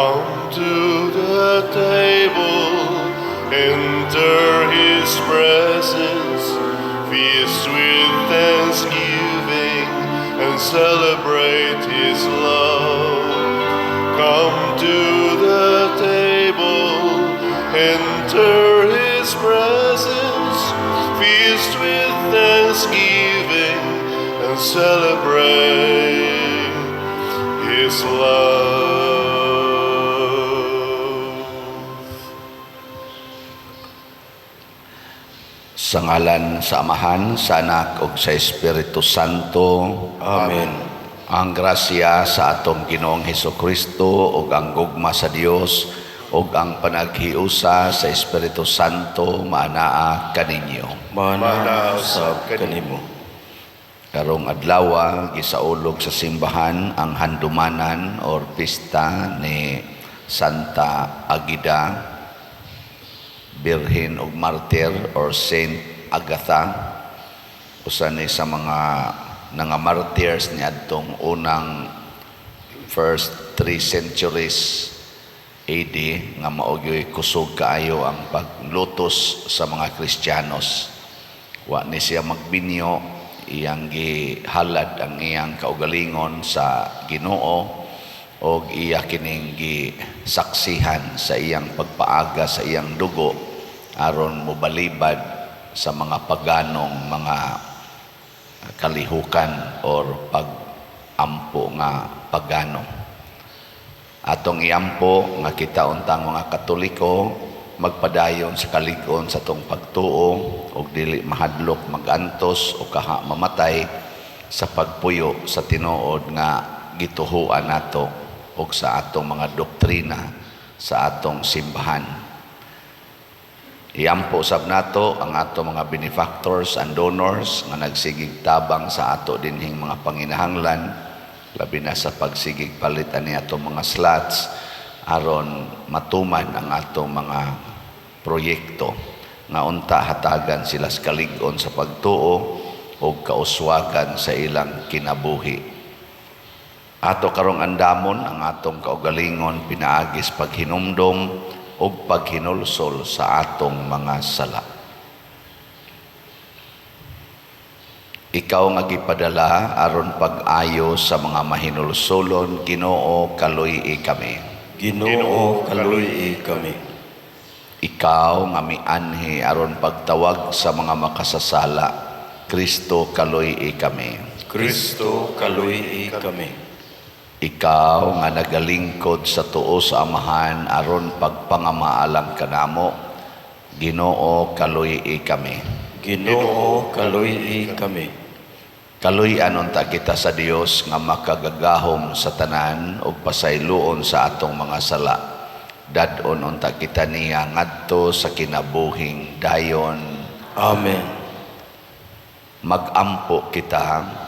Come to the table, enter his presence, feast with thanksgiving, and celebrate his love. Come to the table, enter his presence, feast with thanksgiving, and celebrate his love. Sa ngalan sa Amahan, sa Anak ug sa Espiritu Santo. Amen. Ang grasya sa atong Ginoong Hesukristo ug ang gugma sa Dios ug ang panaghiusa sa Espiritu Santo maanaa kaninyo. Mana usab kanimo. Karong adlaw gisaulog sa simbahan ang handumanan or pista ni Santa Agida, Birhen ug Martir or Saint Agatha. Usa ni sa mga nga martyrs niadtong unang first 3 centuries AD nga mao gyoy kusog kaayo ang paglutos sa mga Kristiyanos. Wa ni siya magbinyo, iyang gihalad ang iyang kaugalingon sa Ginoo og iya kining gisaksihan sa iyang pagpaaga sa iyang dugo aron mobalibad sa mga paganong mga kalihukan or pag-ampo nga pagano. Atong iampo nga kita untang mga Katoliko magpadayon sa kalig-on sa atong pagtuo ug dili mahadlok magantos o kaha mamatay sa pagpuyo sa tinuod nga gituhuan nato ug sa atong mga doktrina sa atong simbahan. Iampo sab nato ang ato mga benefactors and donors nga nagsigig tabang sa ato dinhing mga panginahanglan, labi na sa pagsigig palit ani atong mga slots aron matuman ang atong mga proyekto nga unta hatagan sila sa kalig-on sa pagtuo ug kauswagan sa ilang kinabuhi. Ato karong andamon ang atong kaugalingon pinaagis paghinumdom ug paghinulsol sa atong mga sala. Ikaw nga gipadala aron pag-ayo sa mga mahinulsolon, Ginoo, kaluy-i kami. Ginoo, kaluy-i kami. Ikaw nga mianhi aron pagtawag sa mga makasasala, Kristo, kaluy-i kami. Kristo, kaluy-i kami. Ikaw nga nagalingkod sa tuo sa Amahan aron pagpangamaalang kanamo, Ginoo, kaluy-i kami. Ginoo, kaluy-i kami. Kaluy-an unta kita sa Dios nga makagagahom sa tanan ug pasayloon sa atong mga sala. Dad-on unta kita niya ngadto sa kinabuhing dayon. Amen. Magampo kita.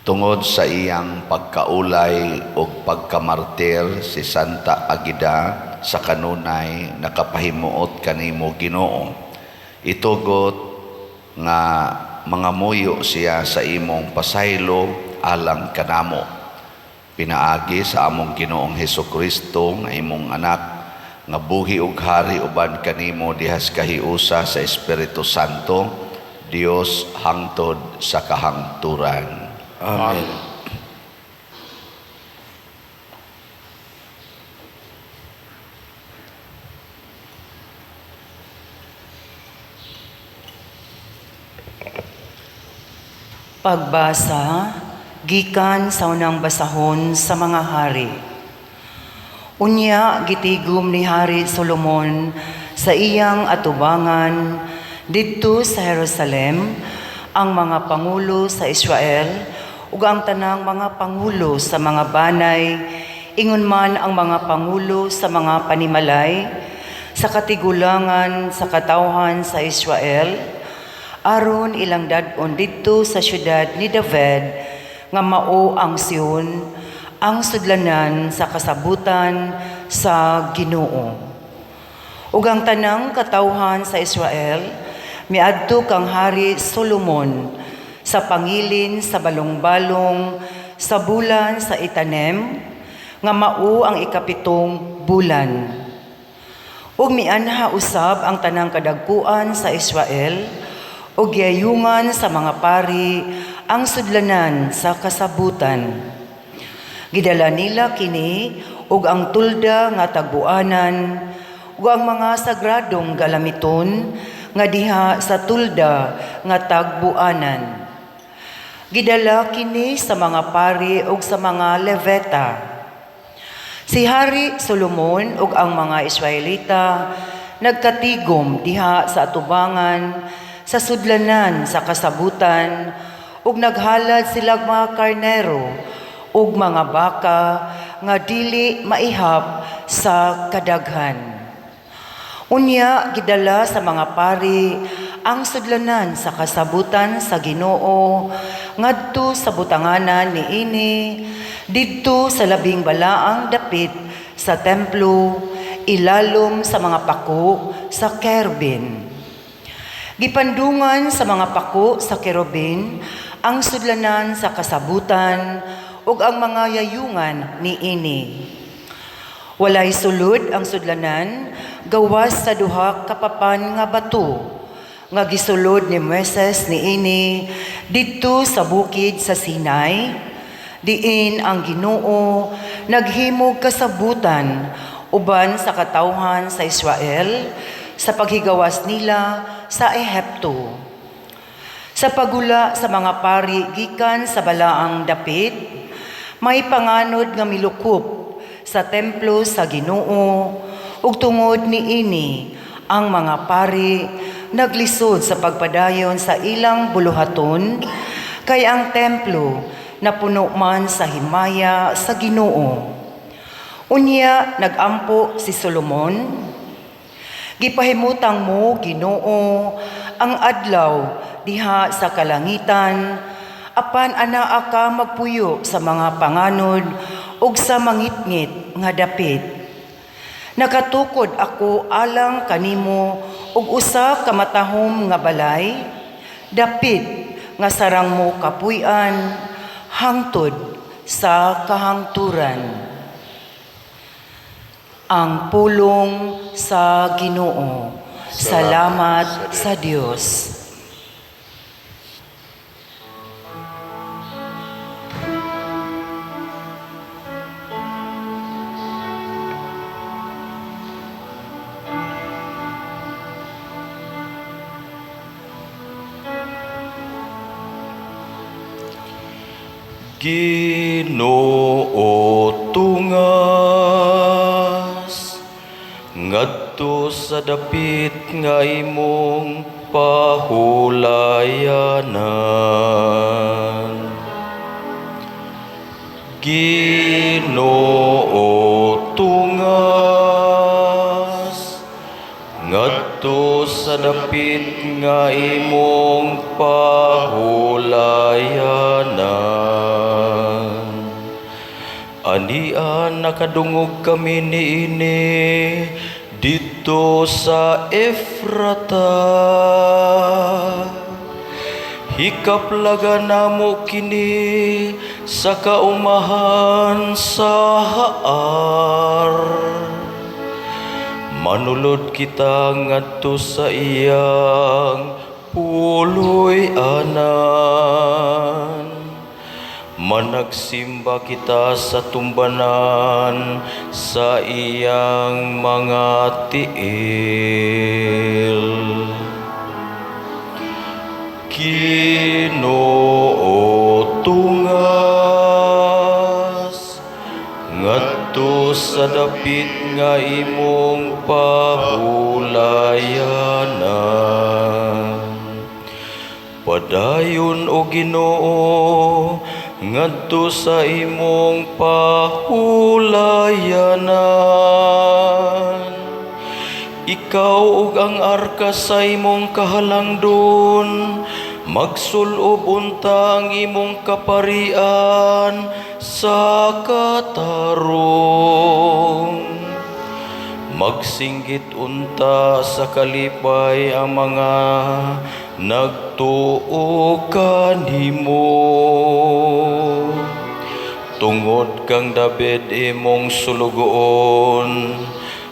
Tungod sa iyang pagkaulay ug pagkamartir si Santa Agida sa kanunay nakapahimuot kanimo, Ginoo. Itugot nga mga muyo siya sa imong pasaylo alang kanamo. Pinaagi sa among Ginoong Hesukristo nga imong anak nga buhi ug hari uban kanimo dihas kahiusa sa Espiritu Santo, Dios hangtod sa kahangturan. Amen. Pagbasa gikan sa unang basahon sa mga hari. Unya gitigom ni Hari Solomon sa iyang atubangan didto sa Jerusalem ang mga pangulo sa Israel ug ang tanang mga pangulo sa mga banay, ingon man ang mga pangulo sa mga panimalay sa katigulangan sa katawhan sa Israel, aron ilang dad-on didto sa syudad ni David nga mao ang Sion, ang sudlanan sa kasabutan sa Ginoo. Ug ang tanang katawhan sa Israel miadto kang Hari Solomon sa pangilin sa balong-balong sa bulan sa Etanim, nga mao ang ikapitong bulan. Ug mianha usab ang tanang kadagkuan sa Israel ug giyayungan sa mga pari ang sudlanan sa kasabutan. Gidala nila kini ug ang tulda nga tagbuanan ug ang mga sagradong galamiton nga diha sa tulda nga tagbuanan. Gidala kini sa mga pari ug sa mga Levita. Si Hari Solomon ug ang mga Israelita nagkatigom diha sa atubangan sa sudlanan sa kasabutan ug naghalad sila mga karnero ug mga baka nga dili maihap sa kadaghan. Unya gidala sa mga pari ang sudlanan sa kasabutan sa Ginoo ngadto sa butanganan niini didto sa labing balaang dapit sa templo, ilalom sa mga pako sa kerubin. Gipandungan sa mga pako sa kerubin ang sudlanan sa kasabutan ug ang mga yayungan niini. Walay sulod ang sudlanan gawas sa duha ka papan nga bato nga gisulod ni Moises niini didto sa bukid sa Sinai, diin ang Ginoo naghimog kasabutan uban sa katawhan sa Israel sa paghigawas nila sa Ehipto. Sa paggula sa mga pari gikan sa balaang dapit, may panganod nga milukop sa templo sa Ginoo ug tungod niini ang mga pari naglisod sa pagpadayon sa ilang buluhaton, kay ang templo napuno man sa himaya sa Ginoo. Unya nagampo si Solomon, "Gipahimutang mo, Ginoo, ang adlaw diha sa kalangitan, apan anaa ka magpuyo sa mga panganod ug sa mangitngit nga dapit. Nakatukod ako alang kanimo og usa ka matahom nga balay, dapit nga sarang mo kapuy-an hangtod sa kahangturan." Ang pulong sa Ginoo. Salamat sa Dios. Ginoo, tungas ngadto sa dapit nga imong pahulayanan. Ginoo, tungas ngadto sa dapit nga imong pahulayanan. Ania nakadungog kami niini didto sa Efrata. Hikaplaga namo kini sa kaumahan sa Jaar. Manulod kita ngadto sa iyang puloy-anan. Managsimba kita sa tumbanan sa iyang mga tiil. Ginoo, tungas ngadto sa dapit nga imong pahulayanan. Padayon, o Ginoo, ngadto sa imong pahulayanan. Ikaw ug ang arka sa imong kahalangdon, magsulob unta ang imong kaparian sa katarong. Magsinggit unta sa kalipay ang mga nagtuo kanimo. Tungod kang David imong sulugoon,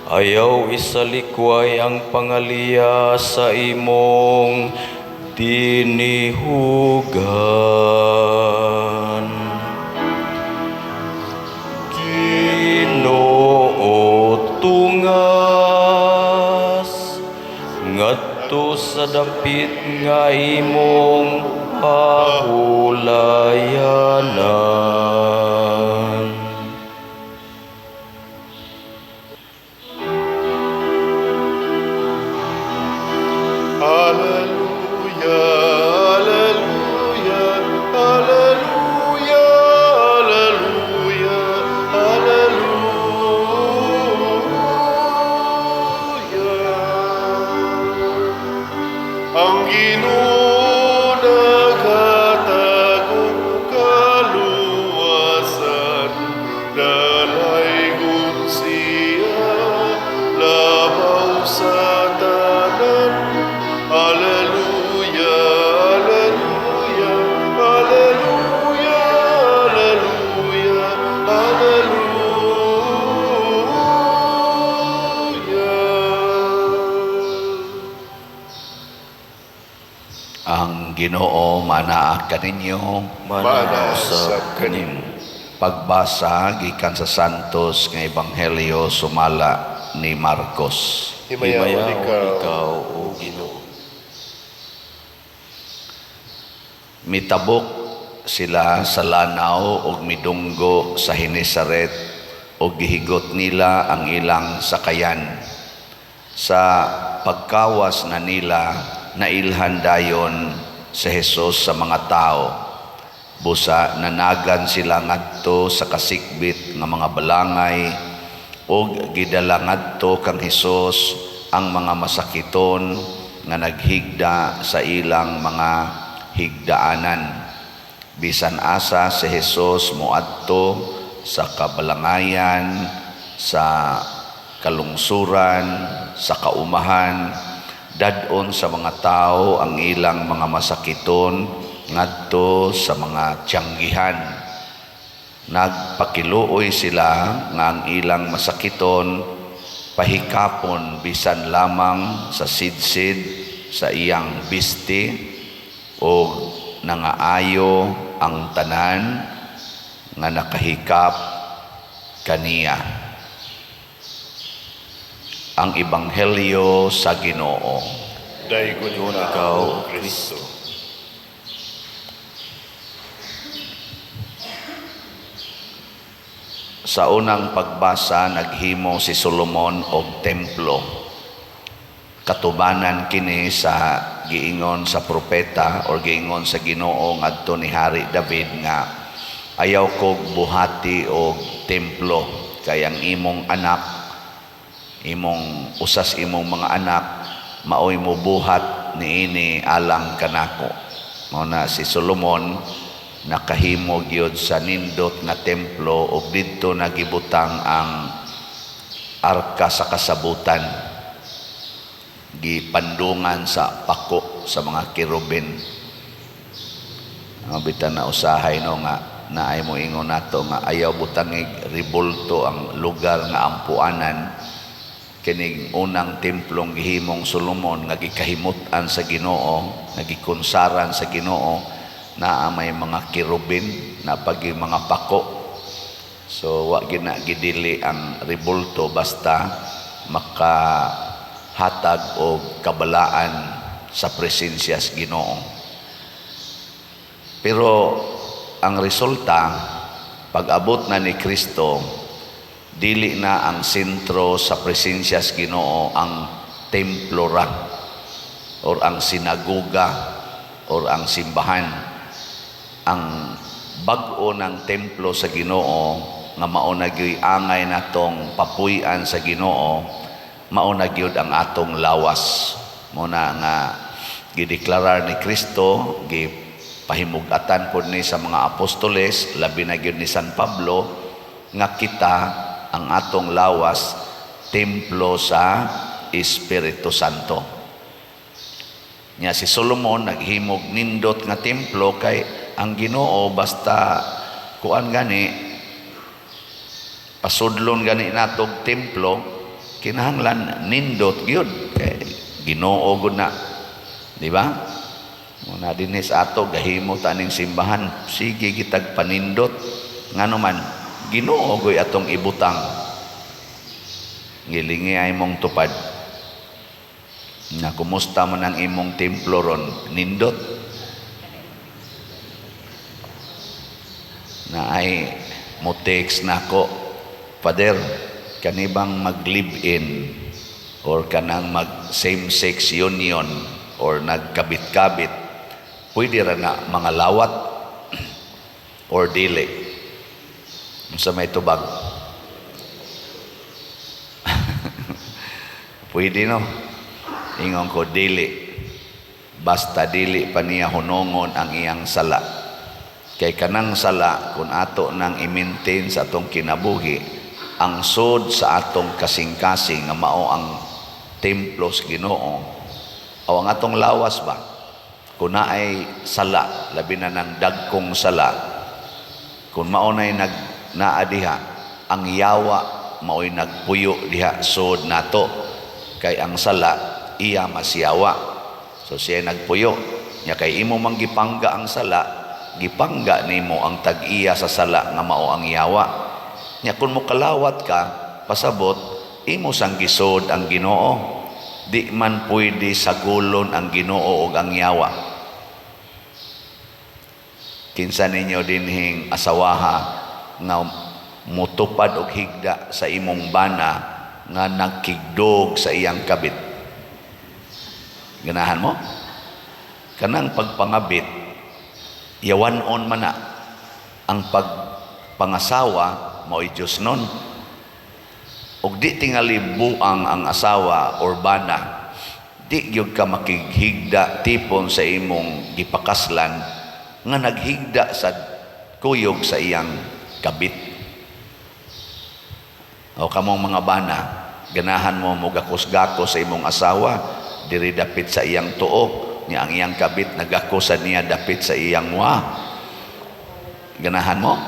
ayaw isalikway ang pangaliya sa imong dinihugan. Ginoo, tungas ngadto sa dapit nga imong pahulayanan. Alleluia, alleluia, alleluia, alleluia, alleluia. Ang Ginoo naghatag og kaluwasan, dalaygon siya labaw sa tanan. Alleluia, alleluia, alleluia, alleluia, alleluia. Ang Ginoo manaa kaninyo. Manaa usab kanimo. Pagbasa gikan sa Santos nga Ebanghelyo sumala ni Marcos. Himayaon Himayaon ikaw, ikaw, O Ginoo. Mitabok sila sa lanaw og midunggo sa Genesaret og gihigot nila ang ilang sakayan. Sa pagkawas na nila, nailhan dayon si Jesus sa mga tao. Busa nanagan sila ngadto sa kasikbit nga mga balangay og gidala ngadto kang Hesus ang mga masakiton nga naghigda sa ilang mga higdaanan. Bisan asa si Hesus moadto sa kabalangayan, sa kalungsuran, sa kaumahan, dad-on sa mga tao ang ilang mga masakiton ngadto sa mga tiyanggihan. Nagpakiluoy sila nga ang ilang masakiton pahikapon bisan lamang sa sidsid sa iyang bisti o nangaayo ang tanan nga nakahikap kaniya. Ang Ebanghelyo sa Ginoo. Daygon ikaw, ikaw, Kristo. Sa unang pagbasa, naghimo si Solomon og templo. Katubanan kini sa giingon sa propeta or giingon sa Ginoo ngadto ni Hari David nga ayaw kog buhati og templo kay ang imong anak, imong usas imong mga anak maoy mobuhat niini alang kanako. Mao na si Solomon nakahimo gyud sa nindot nga templo ug didto nagibutang ang arka sa kasabutan, gipandungan sa pako sa mga kerubin. Ang bitan na usahay no nga naay mo ingon nato nga ayaw butangig ribulto ang lugar nga ampuanan. Kining unang templong gihimong Solomon nga gikahimut-an sa Ginoo, nga gikonsaran sa Ginoo, naa may mga kerubin, napagi mga pako. So wa gina gidili ang ribulto basta makahatag og kabalaan sa presensya sa Ginoo. Pero ang resulta, pag-abot na ni Kristo, dili na ang sentro sa presensya sa Ginoo ang templo ra or ang sinagoga or ang simbahan. Ang bag-o ng templo sa Ginoo nga mao na gyud angay natong papuy-an sa Ginoo, mao na gyud ang atong lawas. Mao na nga gideklarar ni Kristo, gipahimug-atan pod ni sa mga apostoles, labi na gyud ni San Pablo, nga kita ang atong lawas templo sa Espiritu Santo. Nya si Solomon naghimog nindot nga templo kay ang Ginoo basta kuan gani Pasudlon gani natog templo, kinahanglan nindot gyud kay Ginoo gud na, di ba? Muna dinhi sa ato, gahimo ta ning simbahan, sige gitag panindot. Ngano man, Ginoo goy atong ibutang. Gilingi ay mong tupad na kumusta man ang imong templo ron, nindot na ay mo text nako, "Father, kanibang mag live-in or kanang mag same-sex union or nagkabit-kabit, pwede ra na mga lawat or dili?" Unsa may tubag? Pwede, no? Ingon ko, dili, basta dili pa niya hunongon ang iyang sala. Kay kanang sala, kung ato nang i-maintain sa atong kinabuhi, ang sod sa atong kasing-kasing nga mao ang templo sa Ginoo o ang atong lawas ba, kung naay sala, labi na ng dagkong sala, kung mao na'y nag naa diha, ang yawa mao'y nagpuyo diha sod nato, kay ang sala iya masyawa. So siya nagpuyo nya, kay imo mang gipangga ang sala, gipangga nimo ang tag-iya sa sala nga mao ang yawa. Nya kung mokalawat ka, pasabot imo sang gisod ang Ginoo. Di man pwede sagulon ang Ginoo ug ang yawa. Kinsa ninyo dinhing asawaha nga mutupad og higda sa imong bana nga nagkigdog sa iyang kabit? Ganahan mo? Kanang pagpangabit, yawan-on man na. Ang pagpangasawa mao'y Diyos nun. Og di tingali buang ang asawa or bana, di gyud ka makighigda tipon sa imong gipakaslan nga naghigda sa kuyog sa iyang kabit. O kamong mga bana, ganahan mo mugakos-gakos sa imong asawa diri dapit sa iyang tuok, niya ang iyang kabit nagakos sa niya dapit sa iyang wa? Ganahan mo?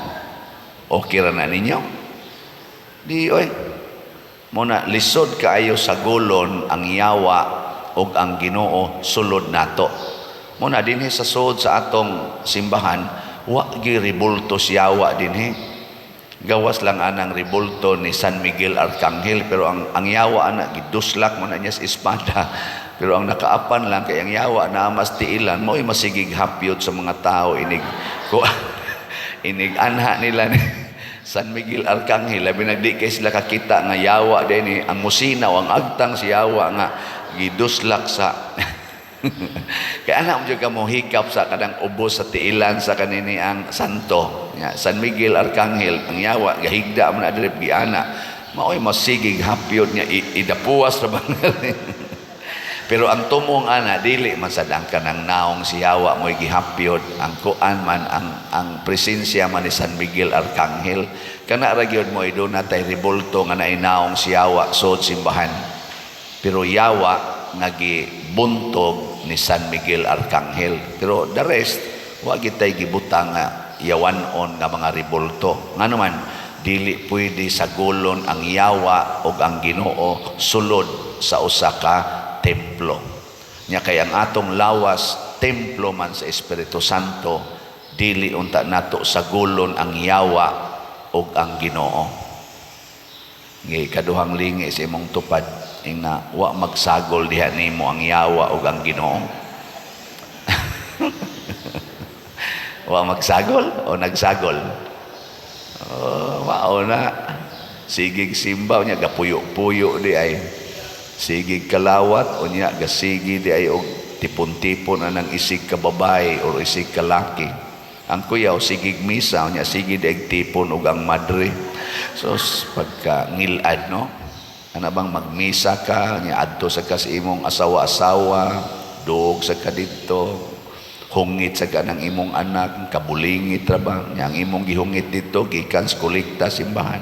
Okay ra na ninyo? Di oy. Muna lisod kaayo sagulon ang yawa ug ang Ginoo sulod nato. Muna dinhi sa sud sa atong simbahan, wa gi rebulto si yawa dinhi. Gawas lang anang rebulto ni San Miguel Arcangel, pero ang yawa ana giduslak mo na niya sa espada. Pero ang nakaapan lang, kay ang yawa na mas tiilan, mo'y masigig hapyot sa mga tao inig ko inig anha nila ni San Miguel Arcangel, labi na di kay sila kakita nga yawa din eh. Ang musinaw, ang agtang si yawa nga giduslak sa kaya anak mo ka mo hikap sa kanang ubos sa tiilan sa kanini ang santo. Ya, San Miguel Arcangel, ang yawa gahigda mo na diri giana. Maoy masigig hapyod nga idapuas ra ba. Pero ang tumong ana, dili man sad ang kanang naong si yawa mo'y gihapyod, ang kuan man, ang presensya man ni San Miguel Arcangel. Kana ra gyud mo'y doon natay rebulto nga naay naong si yawa sud simbahan. Pero yawa nga gibuntog ni San Miguel Arcangel. Pero the rest, wa gitay gibutang nga yawan-on nga mga rebulto. Ngano man, dili pwede sagulon ang yawa og ang Ginoo sulod sa usa ka templo. Nya kay ang atong lawas templo man sa Espiritu Santo, dili unta nato sagulon ang yawa og ang Ginoo. Ngay kaduhang lingi sa imong tupad, ing na wa magsagol diha nimo ang yawa og ang Ginoo. Wa magsagol o nagsagol? Oh, mao na. Sigig simba nya gapuyo-puyo di ay. Sigig kalawat unya gasigi di ay og tipon-tipon anang isig ka babae or isig ka laki. Ang kuyaw sigig misa unya sige di ay tipon og ang madre. So pagka ngilad, no? Ana bang magmisa ka nya adto sa ka sa imong asawa-asawa, duog sa ka didto, hungit sa ka ng imong anak, kabulingit ra ba? Nya ang imong gihungit didto gikan sa kolekta simbahan.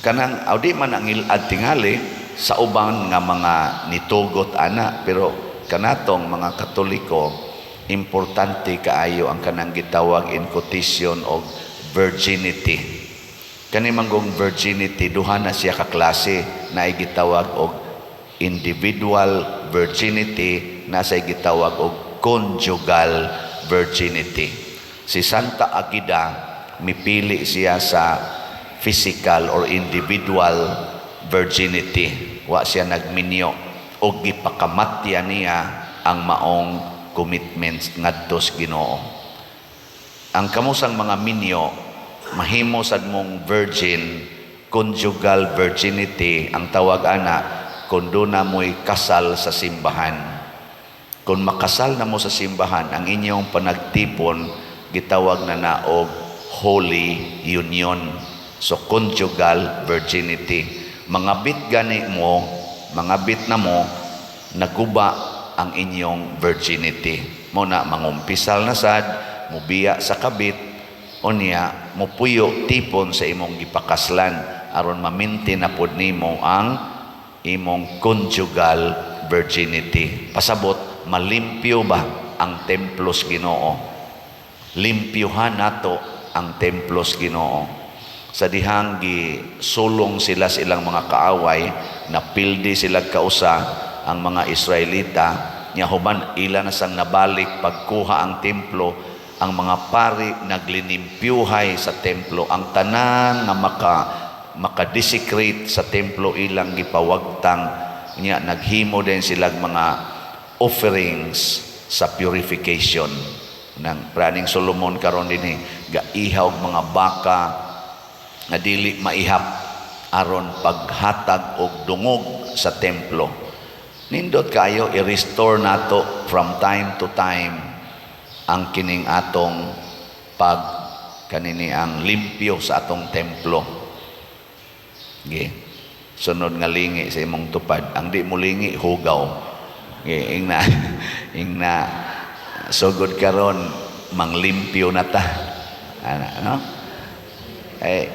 Kanang aw di man ang ngilad tingali sa uban nga mga nitugot ana, pero kanatong mga Katoliko, importante kaayo ang kanang gitawag in quotation og virginity. Kani manggong virginity, duha na siya ka klase na gitawag og individual virginity, na sa gitawag og conjugal virginity. Si Santa Agida, mipili siya sa physical or individual virginity. Wa siya nagminyo og gipakamatya niya ang maong commitments ngadto sa Ginoo. Ang kamusang mga minyo, mahimo sad mong virgin, conjugal virginity ang tawag ana kung duna mo'y kasal sa simbahan. Kung makasal na mo sa simbahan, ang inyong panagtipon gitawag na na og holy union. So conjugal virginity. Mga bit gani mo, mga bit na mo, naguba ang inyong virginity. Mo na mangumpisal na sad, mubiya sa kabit, unya mupuyo tipon sa imong gipakaslan aron ma-maintain na pod nimo ang imong conjugal virginity. Pasabot, malimpyo ba ang templo sa Ginoo? Limpyuhan nato ang templo sa Ginoo. Sa dihang gisulong sila sa ilang mga kaaway, napildi sila kausa ang mga Israelita, nya human ila na sang nabalik pagkuha ang templo, ang mga pari naglinimpyuhay sa templo, ang tanan nga maka-desecrate sa templo ilang gipawagtang, nya naghimo din sila mga offerings sa purification. Nang praning Solomon karon dinhi gaihaw og mga baka nga dili maihap aron paghatag og dungog sa templo. Nindot kayo i-restore nato from time to time ang kining atong pag kanini ang limpyo sa atong templo. Ge. Sunod nga lingi sa imong tupad, ang di mo lingi hugaw. Ge, ingna ingna sugod karon manglimpyo na ta. Ana, no? Eh,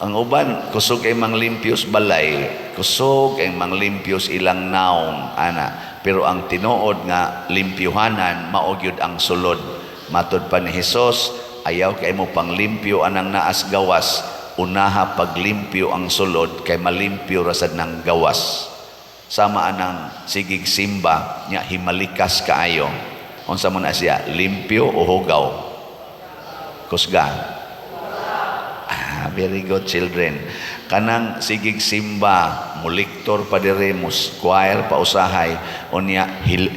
ang uban kusog ay manglimpyos balay, kusog ay manglimpyos ilang naong ana, pero ang tinuod nga limpyuhanan mao gyud ang sulod. Matod pa ni Hesus, ayaw kay mo panglimpyo anang naas gawas, unaha paglimpyo ang sulod kay malimpyo ra sad nang gawas. Sama anang sigig simba nya himalikas kaayo. Unsa man na siya, limpyo o hugaw? Kusga. Ah, very good, children. Kanang sigig simba, muliktor pa dire, mus choir pa usahay, unya hil,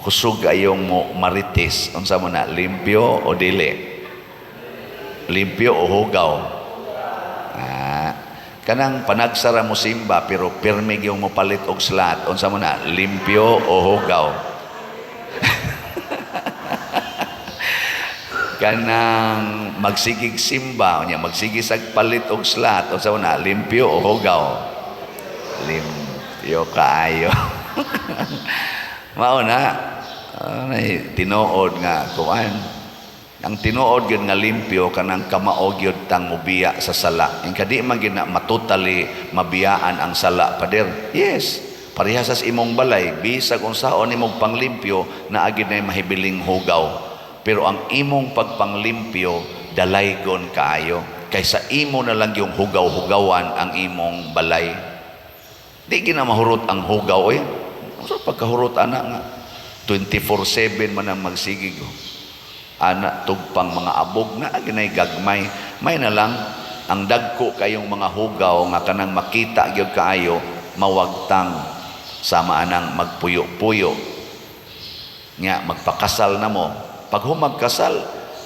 kusog ayong mo marites. Unsa mo na, limpyo o dili? Limpyo o hugaw? Ah, kanang panagsara mo simba pero pirmi gyung mo palit og slat, unsa mo na, limpyo o hugaw? Kanang magsigig simba unya magsigi sag palit og slat, unsa mo na, limpyo o hugaw? Limpyo kaayo. Mao na nay tinuod nga kuan. Ang tinuod gyud nga limpyo kanang kamao gyud tang mobiya sa sala. Ingka di man gyud na matotally mabiyaan ang sala, pader. Yes, parehas sa imong balay, bisag unsaon nimong panglimpyo, naa gyud nay mahibiling hugaw. Pero ang imong pagpanglimpyo dalaygon kaayo kaysa imo na lang yung hugaw-hugawan ang imong balay. Di gina mahurot ang hugaw oy. Unsa pagkahurot ana nga 24/7 man ang magsigig. Ana tugpang mga abog na ginay gagmay. May na lang ang dagko kayong mga hugaw nga kanang makita gyud kaayo mawagtang, sama anang magpuyo-puyo. Nya magpakasal na mo. Pag humagkasal,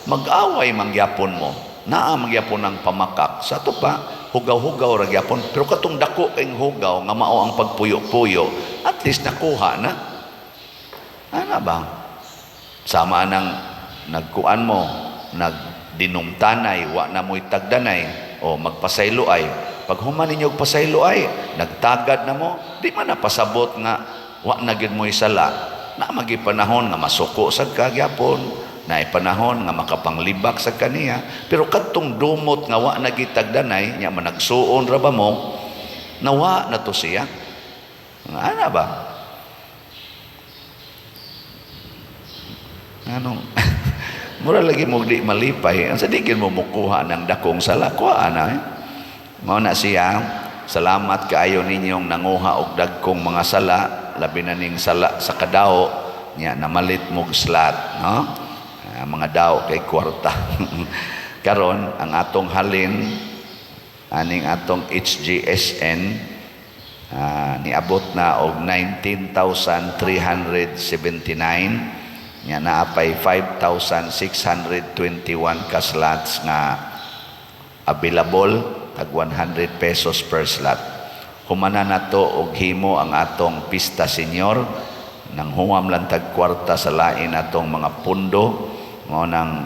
mag-away mangyapon mo. Naa mangyapon ang pamakak. Sa ato pa, hugaw-hugaw ra gyapon. Pero katong dako kayong hugaw nga mao ang pagpuyo-puyo, at least nakuha na. Ana ba? Sama nang nagkuan mo, nagdinumtanay, wa na mo'y tagdanay, o magpasaylo ay. Pag human ninyo og pasaylo ay, nagtagad na mo, di man napasabot nga wa na gyud mo'y sala. Na magi panahon nga masuko sad ka gyapon, naay panahon nga makapanglibak sa kaniya, pero kadtong dumot nga wa na gitagdanay, nya managsuon ra ba mo, nawa na to siya. Ana ba? Anong Mura lagi mo di malipay. Ang sa di mo mukuha ng dakong sala, kuha na eh. Mao na siya, salamat kaayo ninyong nanguha og dagkong mga sala, labi na ning sala sa kadao, nya namalit mog slot, no? Ah, mga dao kay kwarta. Karon ang atong halin aning atong HGSN niabot na og 19,379, nya naa pay 5,621 ka slots nga available, tag 100 pesos per slot. Humana nato og himo ang atong Pista Senior, nang huwam lang tag kwarta sa lain atong mga pundo, mao nang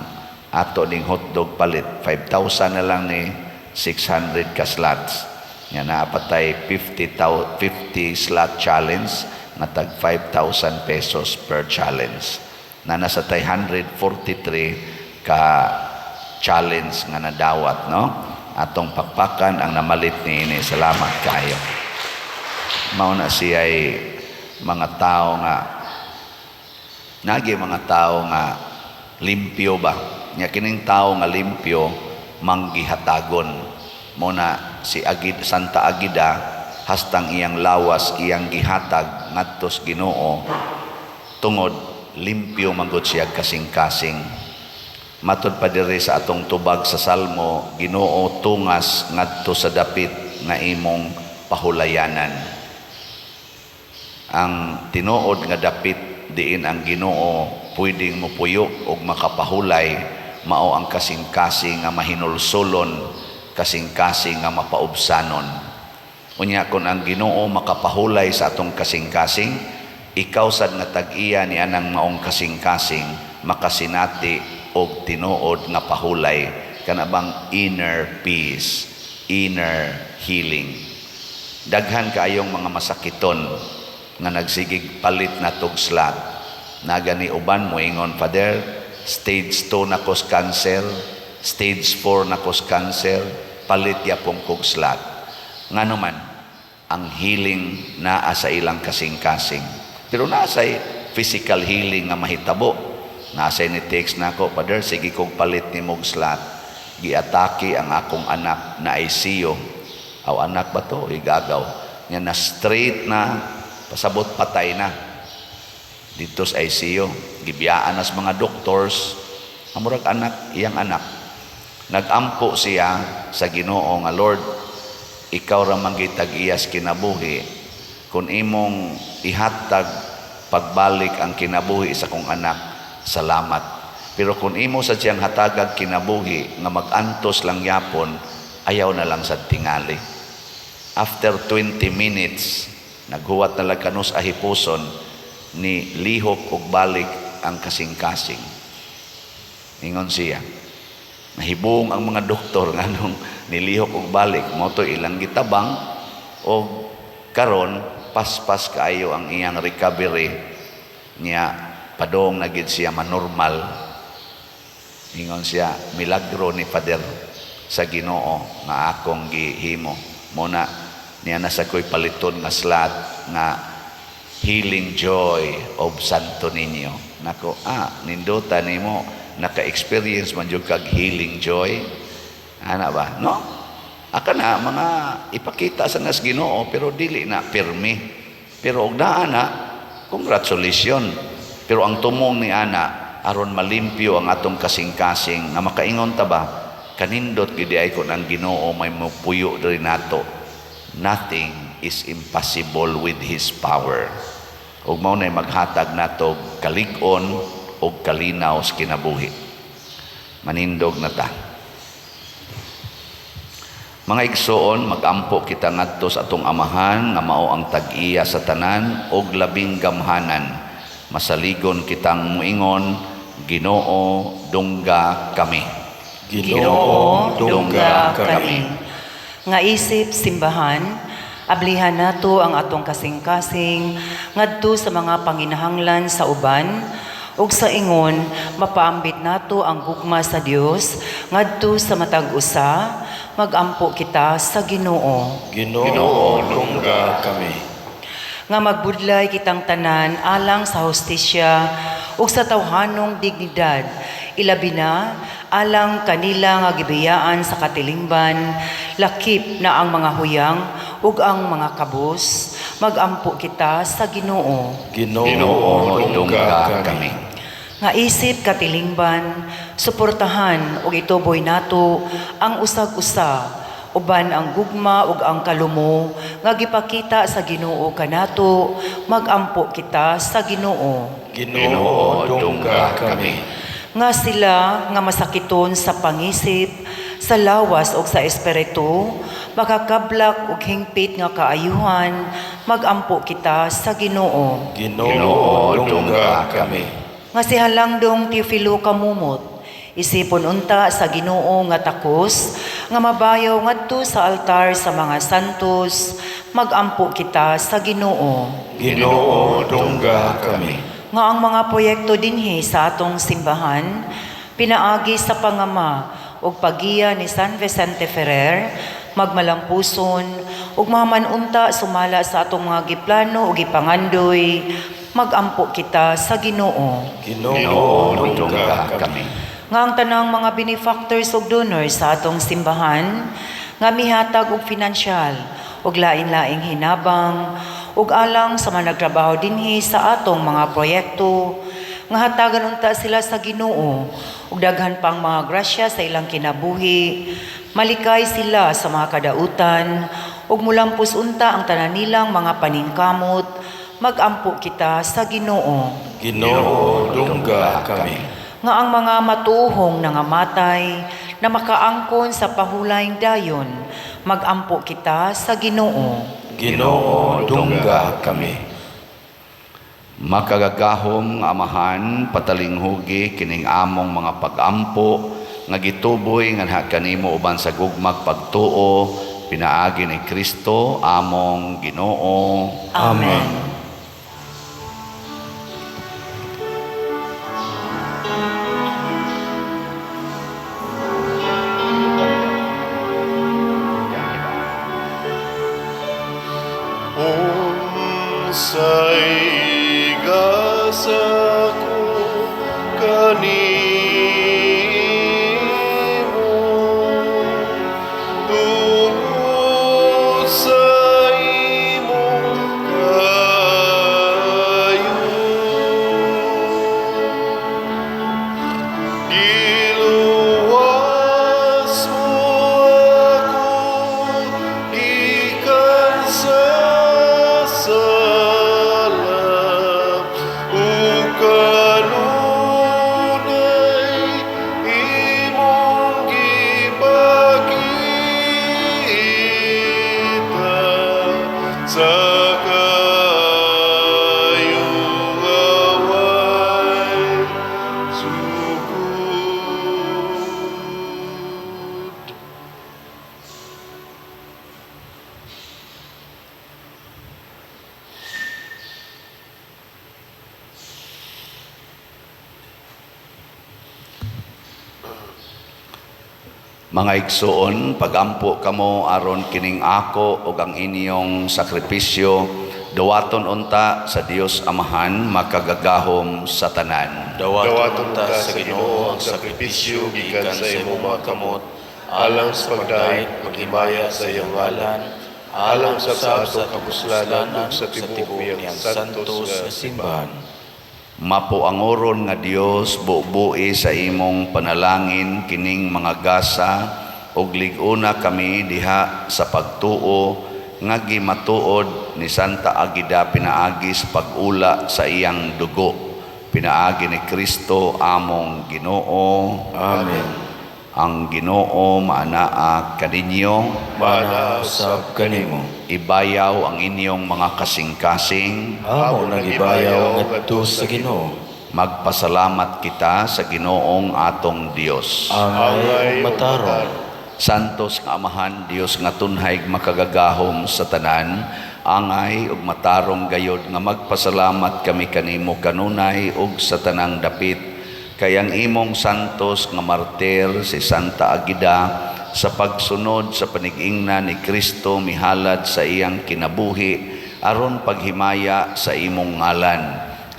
ato ning hotdog palit 5,000 na lang ni 600 ka slots. Nya naa pa tay 50 50 slot challenge nga tag 5,000 pesos per challenge. Na nasa tay 143 ka challenge nga nadawat, no? Atong pakpakan ang namalit niini. Salamat kaayo. Mao na siya'y mga tao nga nagi, mga tao nga limpyo ba nya. Kining tao nga limpyo manggihatagon mo na si Agid, Santa Agida, hastang iyang lawas iyang gihatag ngadto sa Ginoo tungod limpyo manggod siya kasing-kasing. Matud pa diri sa atong tubag sa Salmo, "Ginoo, tungas ngadto sa dapit nga imong pahulayanan." Ang tinuod nga dapit diin ang Ginoo pwedeng mopuyo og makapahulay mao ang kasing-kasing nga mahinulsulon, kasing-kasing nga mapaubsanon. Unya kon ang Ginoo makapahulay sa atong kasing-kasing, ikaw sad nga tag-iya ni anang maong kasing-kasing makasinati og tinuod nga pahulay, kana bang inner peace, inner healing. Daghan kaayong mga masakiton nga nagsigig palit na tog slot. Nagani uban moingon, "Father, stage 2 na kos cancer, stage 4 na kos cancer, palit yapong kog slot." Ngano man, ang healing naa sa ilang kasing-kasing. Pero naa say physical healing nga mahitabo. Nasa ni text nako, "Father, sige kog palit ni mog slot. Giatake ang akong anak na ICU." Aw, anak ba to? Igagaw. Nga na straight na, pasabot patay na. Dito sa ICU. Gibiyaan nas mga doctors. Amurag anak, iyang anak. Nagampo siya sa Ginoo nga, "Lord, ikaw ra man gitag-iyas kinabuhi. Kung imong ihatag pagbalik ang kinabuhi sa kong anak, salamat. Pero kung imo sa siyang hatagag kinabuhi nga mag-antos lang yapon, ayaw na lang sa tingali." After 20 minutes, naghuwat na lang kanus ahipuson, ni lihok og balik ang kasing-kasing. Ingon siya, nahibong ang mga doktor nganong nilihok og balik. Mao to ilang gitabang og karon paspas kaayo ang iyang recovery niya, padong na gid siya manormal. Ingon siya, "Milagro ni, Father, sa Ginoo nga akong gihimo." Mo na niya nasa ko'y paliton nga slot nga Healing Joy of Santo Niño. Nako, nindota nimo, naka-experience man jud kag healing joy. Ana ba? No? Aka na mga ipakita sa nas Ginoo, pero dili na pirmi. Pero og naa na, congratulations. Pero ang tumong ni ana aron malimpyo ang atong kasing-kasing nga makaingon ta ba, kanindot gid ay kon ang Ginoo may mopuyo diri nato. Nothing is impossible with His power. Ug mao nay maghatag nato kalig-on ug kalinaw sa kinabuhi. Manindog na ta. Mga igsoon, magampo kita ngadto sa atong Amahan nga mao ang tag-iya sa tanan ug labing gamhanan. Masaligon kitang muingon, "Ginoo, dungga kami." Ginoo, dungga kami. Nga isip simbahan, ablihan nato ang atong kasing-kasing ngadto sa mga panginahanglan sa uban ug sa ingon mapaambit nato ang gugma sa Dios ngadto sa matag usa. Magampo kita sa Ginoo. Ginoo, dungga kami. Nga magbudlay kitang tanan alang sa hustisya ug sa tawhanong dignidad. Ilabi na alang kanila nga gibiyaan sa katilingban, lakip na ang mga huyang ug ang mga kabus, magampo kita sa Ginoo. Ginoo, Ginoo, dungga kami. Nga isip katilingban, suportahan ug ituboy nato ang usag-usa uban ang gugma ug ang kalumo nga gipakita sa Ginoo kanato, magampo kita sa Ginoo. Ginoo, dungga kami. Nga sila nga masakiton sa pangisip, sa lawas ug sa espiritu, makakablak ug hingpit nga kaayuhan, magampo kita sa Ginoo. Ginoo, dungga kami. Nga si Halangdong Teofilo Kamumot, isipon unta sa Ginoo nga takos, nga mabayaw ngadto sa altar sa mga santos, magampo kita sa Ginoo. Ginoo, dungga kami. Nga ang mga proyekto dinhi sa atong simbahan, pinaagi sa pangama ug pagiya ni San Vicente Ferrer, magmalampuson ug mahaman unta sumala sa atong mga giplano ug gipangandoy, magampo kita sa Ginoo. Ginoo, dungga kami. Nga ang tanang mga benefactors ug donors sa atong simbahan nga mihatag og finansyal ug lain-laing hinabang ug alang sa mga nagtrabaho dinhi sa atong mga proyekto, nga hatagan unta sila sa Ginoo ug daghan pang mga grasya sa ilang kinabuhi, malikay sila sa mga kadautan ug mulampos unta ang tanan nilang mga paningkamot, magampo kita sa Ginoo. Ginoo, dungga kami. Nga ang mga matuhong nangamatay na makaangkon sa pahulayng dayon, magampo kita sa Ginoo. Ginoo, dungga kami. Makagagahom nga Amahan, patalinghugi kining among mga pagampo nga gituboy nganha kanimo uban sa gugmag pagtuo pinaagi ni Kristo among Ginoo. Amen. Unsay gasa ko kanimo tungod sa imong kaayo? Giluwas mo ako gikan sa sala ug kanunay imong gipakita sa kaayong walay sukod. Mga igsoon, pagampo kamo aron kining ako ug ang inyong sakripisyo dawaton unta sa Dios Amahan makagagahom sa tanan. Dawaton ta sa Ginoo ang sakripisyo gikan sa imong mga kamot alang sa pagdait, paghimaya sa iyong ngalan, alang sa atong kapuslanan ug sa tibuok niyang santos nga simbahan. Mapuangoron nga Dios, bubuhi sa imong panalangin kining mga gasa ug lig-una kami diha sa pagtuo nga gimatuod ni Santa Agida pinaagi sa pag-ula sa iyang dugo pinaagi ni Kristo among Ginoo. Amen. Ang Ginoo maanaa kaninyo. Maanaa usab kanimo. Ibayaw ang inyong mga kasing-kasing. Amo nang ibayaw ngadto sa Ginoo. Magpasalamat kita sa Ginoong atong Dios. Angay ug matarong. Santos nga Amahan, Dios nga tunhay makagagahom sa tanan, angay ug matarong gayod nga magpasalamat kami kanimo kanunay ug sa tanang dapit. Kay ang imong santos nga martir si Santa Agida sa pagsunod sa panigingna ni Kristo mihalad sa iyang kinabuhi aron paghimaya sa imong ngalan.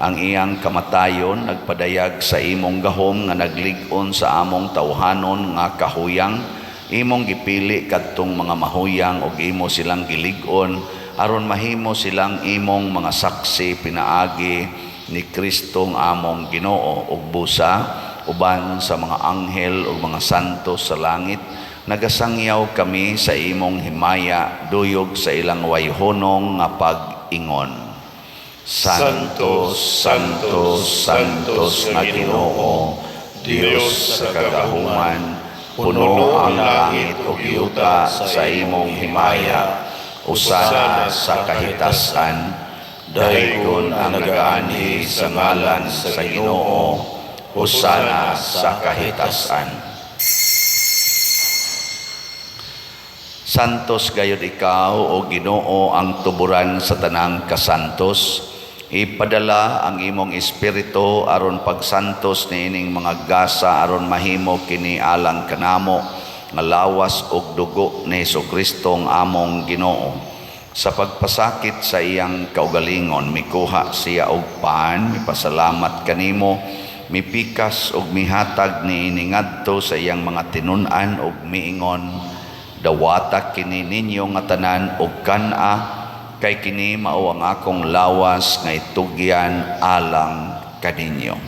Ang iyang kamatayon nagpadayag sa imong gahom nga naglig-on sa among tawhanon nga kahuyang. Imong gipili kadtong mga mahuyang ug imo silang gilig-on aron mahimo silang imong mga saksi pinaagi ni Kristong among Ginoo. Ug busa uban sa mga anghel ug mga santo sa langit, nagasangyaw kami sa imong himaya duyog sa ilang wayhonong nga pag-ingon. Santo, Santo, Santos nga Ginoo, Dios sa kagahuman, puno ang langit ug yuta sa imong himaya. Hosana sa kahitasan, daygon ang nagaanhi sa ngalan sa Ginoo. Hosana sa kahitasan. Santos gayud ikaw, o Ginoo, ang tuburan sa tanang kasantos. Ipadala ang imong espiritu aron pagsantos niining mga gasa aron mahimo kini alang kanamo nga lawas ug dugo ni Hesukristo ang among Ginoo. Sa pagpasakit sa iyang kaugalingon, mikuha siya og pan, mipasalamat kanimo, mipikas ug mihatag niini ngadto sa iyang mga tinun-an ug miingon, dawata kini ninyo nga tanan og kan-a, kay kini mao ang akong lawas nga itugyan alang kaninyo.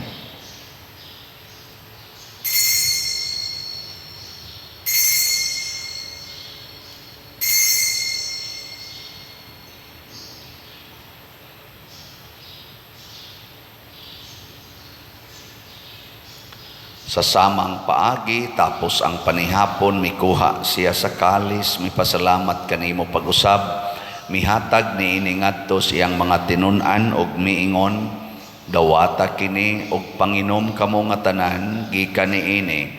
Sa samang paagi, tapos ang panihapon, mikuha siya sa kalis, mipasalamat kanimo pag-usab, mihatag niini ngadto sa iyang mga tinun-an og miingon, dawata kini og panginom kamo nga tanan gikan niini,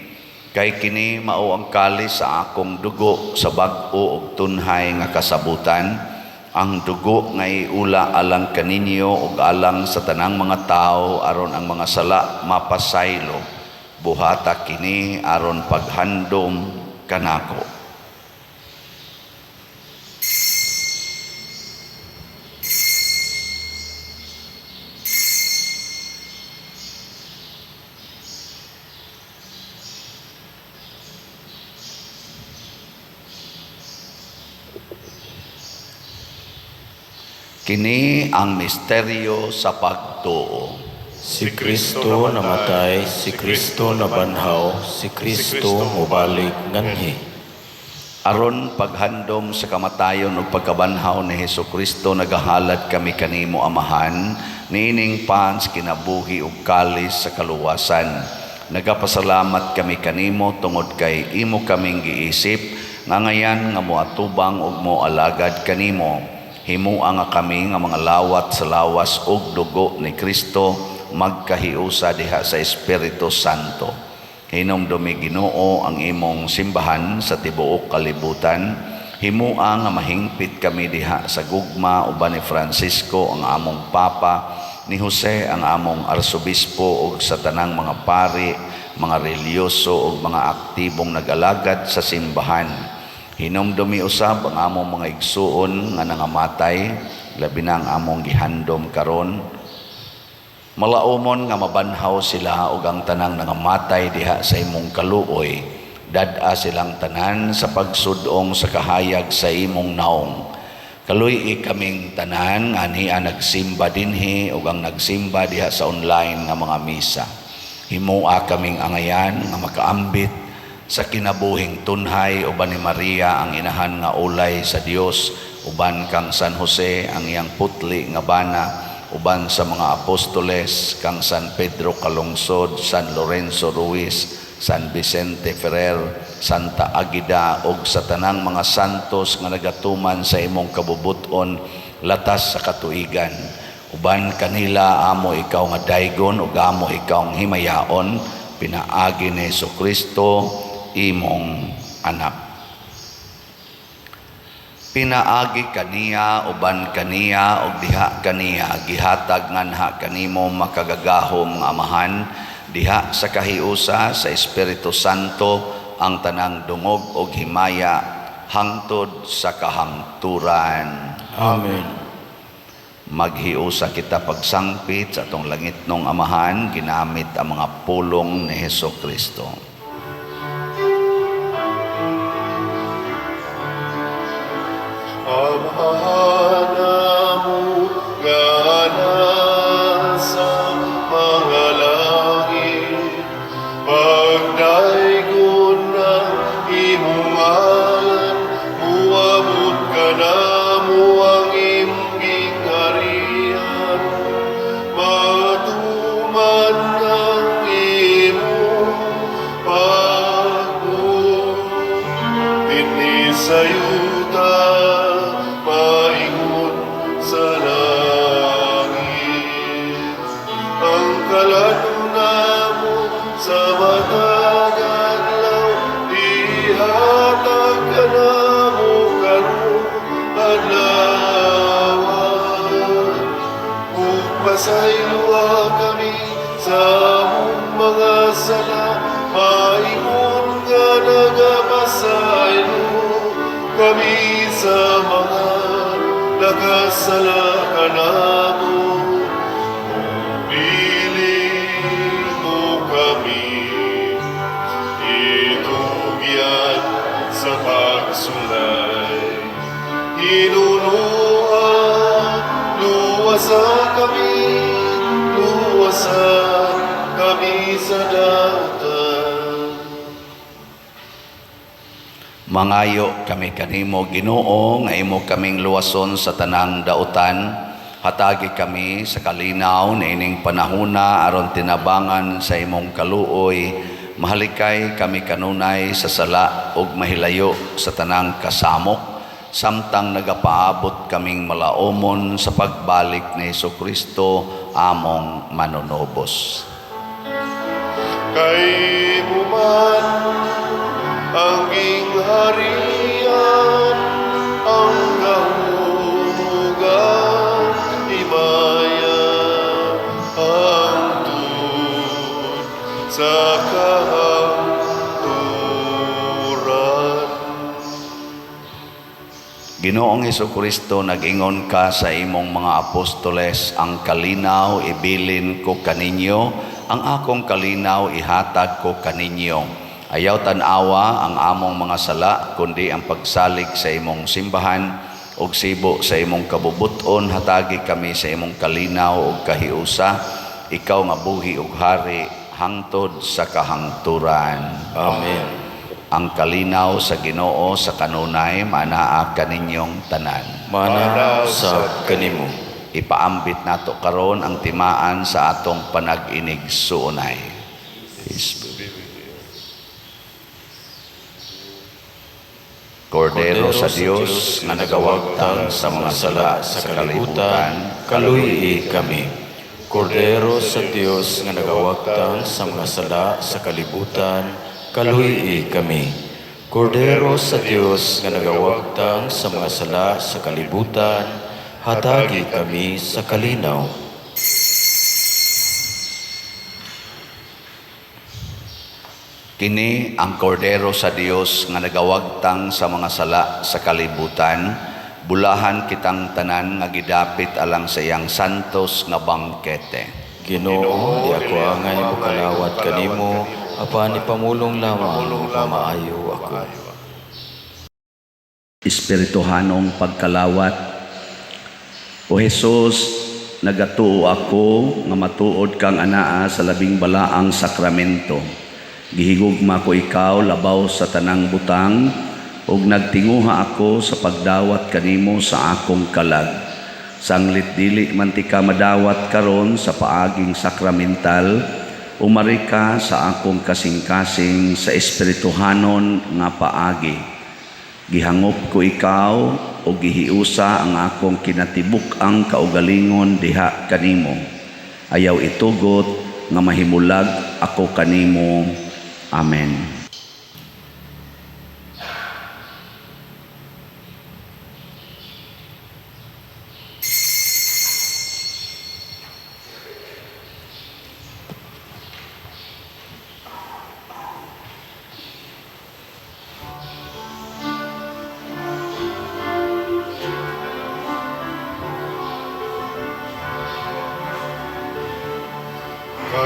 kay kini mao ang kalis sa akong dugo sa bag-o og tunhay nga kasabutan, ang dugo nga iula alang kaninyo ug alang sa tanang mga tawo aron ang mga sala mapasaylo. Buhata kini aron paghandom kanako. Kini ang misteryo sa pagtuo. Si Kristo namatay, si Kristo nabanhaw, si Kristo mobalik nganhi. Aron paghandom sa kamatayon ug pagkabanhaw ni Hesukristo, nagahalad kami kanimo, Amahan, niining pans kinabuhi ug kalis sa kaluwasan. Nagapasalamat kami kanimo tungod kay imo kaming giisip nga ngayan nga moatubang ug moalagad kanimo. Himua nga kami nga mga lawat sa lawas ug dugo ni Kristo magkahiusa diha sa Espiritu Santo. Hinumdumi, Ginoo, ang imong simbahan sa tibuok kalibutan. Himua nga mahingpit kami diha sa gugma uban ni Francisco ang among Papa, ni Jose ang among Arsobispo ug sa tanang mga pari, mga relihiyoso ug mga aktibong nag-alagad sa simbahan. Hinumdumi usab ang among mga igsuon nga nangamatay, labi na ang among gihandom karon. Malaumon nga mabanhaw sila ug ang tanang nangamatay diha sa imong kaluoy. Dad-a silang tanan sa pagsudong sa kahayag sa imong naong. Kaluy-i kaming tanan nga anhia nagsimba dinhi ug ang nagsimba diha sa online nga mga misa. Himua kaming angayan nga makaambit sa kinabuhing tunhay uban ni Maria ang inahan nga ulay sa Dios, uban kang San Jose ang iyang putli nga bana, uban sa mga apostoles kang San Pedro Calungsod, San Lorenzo Ruiz, San Vicente Ferrer, Santa Agida ug sa tanang mga santos nga nagatuman sa imong kabubut-on latas sa katuigan. Uban kanila amo ikaw nga daygon ug amo ikaw ang himayaon pinaagi ni Hesukristo imong anak. Pinaagi kaniya, uban kaniya ug diha kaniya gihatag nganha kanimo makagagahom nga Amahan diha sa kahiusa sa Espiritu Santo ang tanang dungog ug himaya hangtod sa kahangturan. Amen. Maghiusa kita pagsangpit sa atong langitnong Amahan, ginamit ang mga pulong ni Heso Kristo. Amahan namo nga nasa mga langit, pagdaygon ang imong ngalan, muabot kanamo ang imong gingharian, matuman ang imong pagbuot dinhi sa yuta, maingon sa langit. Ang kalan-on namo sa matag adlaw, ihatag kanamo karong adlaw. Ug pasayloa kami sa among mga sala, maingon nga nagapasaylo kami sa mga nakasala kanamo. Ug dili mo kami itugyan sa pagsulay, hinunoa, luwasa kami, luwasa kami sa dautan. Mangayo kami kanimo, Ginoo, nga imo kaming luwason sa tanang dautan. Hatagi kami sa kalinaw niining panahuna aron tinabangan sa imong kaluoy. Mahalikay kami kanunay sa sala ug mahilayo sa tanang kasamok, samtang nagapaabot kaming malaomon sa pagbalik ni Hesukristo among manunubos. Kay imo man ang gingharian, ang gahom ug ang himaya, hangtod sa kahangturan. Ginoong Hesukristo, nag-ingon ka sa imong mga apostoles, ang kalinaw ibilin ko kaninyo, ang akong kalinaw ihatag ko kaninyo. Ayaw tan-awa ang among mga sala, kundi ang pagsalig sa imong simbahan, ug sibo sa imong kabubuton, hatagi kami sa imong kalinaw ug kahiusa, ikaw nga buhi ug hari hangtod sa kahangturan. Amen. Ang kalinaw sa Ginoo sa kanunay manaa kaninyong tanan. Mana sa kanimo. Ipaambit nato karon ang timaan sa atong panag-inig-suunay. Peace be. Kordero sa Dios nga nagawagtang sa mga sala sa kalibutan, kaluy kami. Kordero sa Dios nga nagawagtang sa mga sala sa kalibutan, kaluy kami. Kordero sa Dios nga nagawagtang sa mga sala sa kalibutan, hatagi kami sa kalinaw. Kini ang kordero sa Dios nga nagawagtang sa mga sala sa kalibutan, bulahan kitang tanan nga gidapit alang sa iyang santos nga bangkete. Ginoo, di ako angay mokalawat kanimo, apan ipamulong lamang ug maayo ako. Espirituhanong pagkalawat. O Jesus, nagatuo ako nga matuod kang anaa sa labing balaang sakramento. Gihigugma ko ikaw labaw sa tanang butang, ug nagtinguha ako sa pagdawat kanimo sa akong kalag. Sanglit dili man tika madawat karon sa paaging sakramental, umari ka sa akong kasing-kasing sa espirituhanon nga paagi. Gihangop ko ikaw o gihiusa ang akong kinatibuk-ang kaugalingon diha kanimo. Ayaw itugot nga mahimulag ako kanimo. Amen.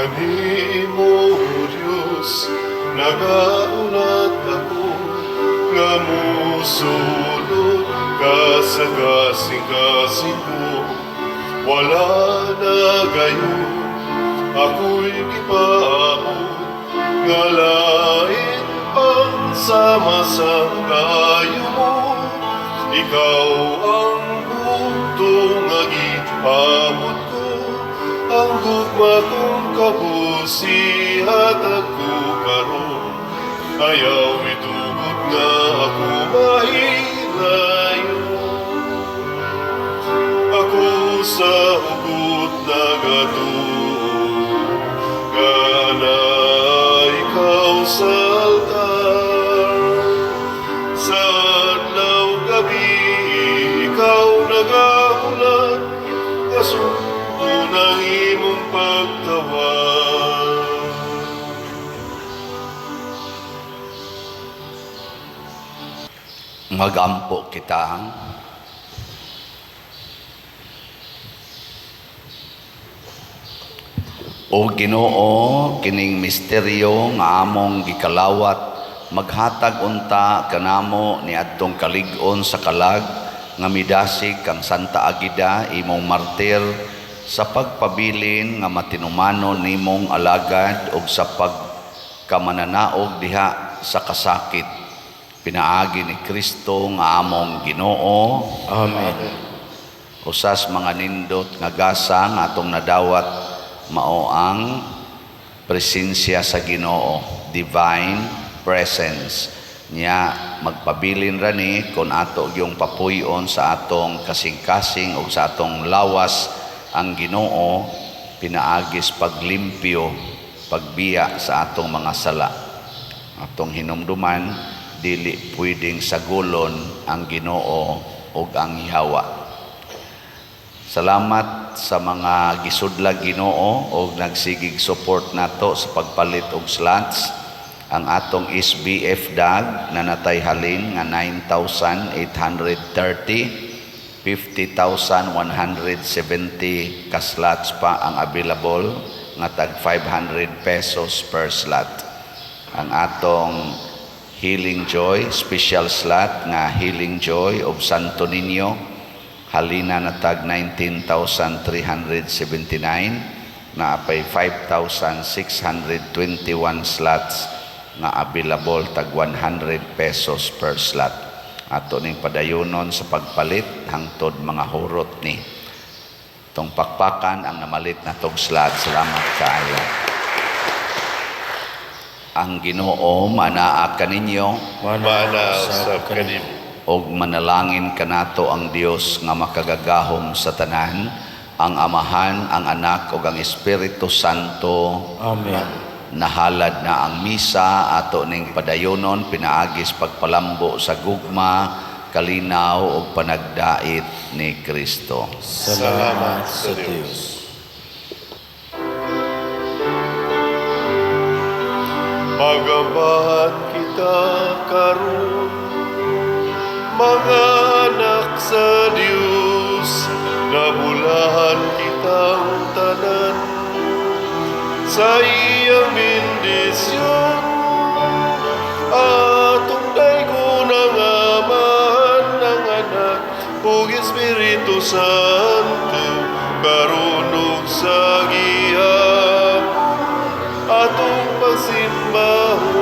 Kanimo, Diyos, nagaulat ako nga musulod ka sa kasing-kasing ko. Wala na gayon, ako'y gipaabot nga lain pang sama sa kaayo mo. Ikaw ang bugto nga gipaabot ko, ang gugma kong kabus ihatag ko karon. Ayaw itugot nga ako mahilayo. Ako sa hugot nagatuo nga naa ikaw sa altar. Sa adlaw gabi ikaw nagahulat nga sundon ang imong pagtawag. Magampo kita. O Ginoo, kining misteryo nga among gikalawat, maghatag unta kanamo niadtong kalig-on sa kalag nga midasig kang Santa Agida imong martir sa pagpabilin nga matinumanon nimong alagad ug sa pagkamananaog diha sa kasakit, pinaagi ni Kristo nga among Ginoo. Amen. Usas mga nindot nga gasa nga atong nadawat mao ang presensya sa Ginoo, divine presence niya. Magpabilin ra ni kon ato gyung papuy-on sa atong kasing-kasing ug sa atong lawas ang Ginoo pinaagis paglimpyo, pagbiya sa atong mga sala. Atong hinumduman, dili pwedeng sagulon ang Ginoo ug ang yawa. Salamat sa mga gisudlag Ginoo og nagsigig support nato sa pagpalit og slots. Ang atong SBF dag nanatay halin nga 9,830, 50,170 ka slots pa ang available nga tag 500 pesos per slot. Ang atong Healing Joy special slot nga Healing Joy of Santo Niño halina na tag 19,379, naapay 5,621 slots nga available tag 100 pesos per slot. Ato ning padayonon sa pagpalit hangtod mga hurot ni. Tong pakpakan ang namalit na tog slot. Salamat kaayo. Ang Ginoo manaa kaninyo, Mana usab kanimo. Og manalangin kanato ang Dios nga makagagahom sa tanan, ang Amahan, ang Anak ug ang Espiritu Santo. Amen. Nahalad na ang misa, ato ning padayonon pinaagis pagpalambo sa gugma, kalinaw ug panagdait ni Kristo. Salamat sa Dios. Magambahan kita karon, mga anak sa Dios, nabulahan kitang tanan sa iyang bendisyon. Atong daygon ang Amahan, ang Anak ug Espiritu Santo, karon ug sa gihapon atong pagsimbahon.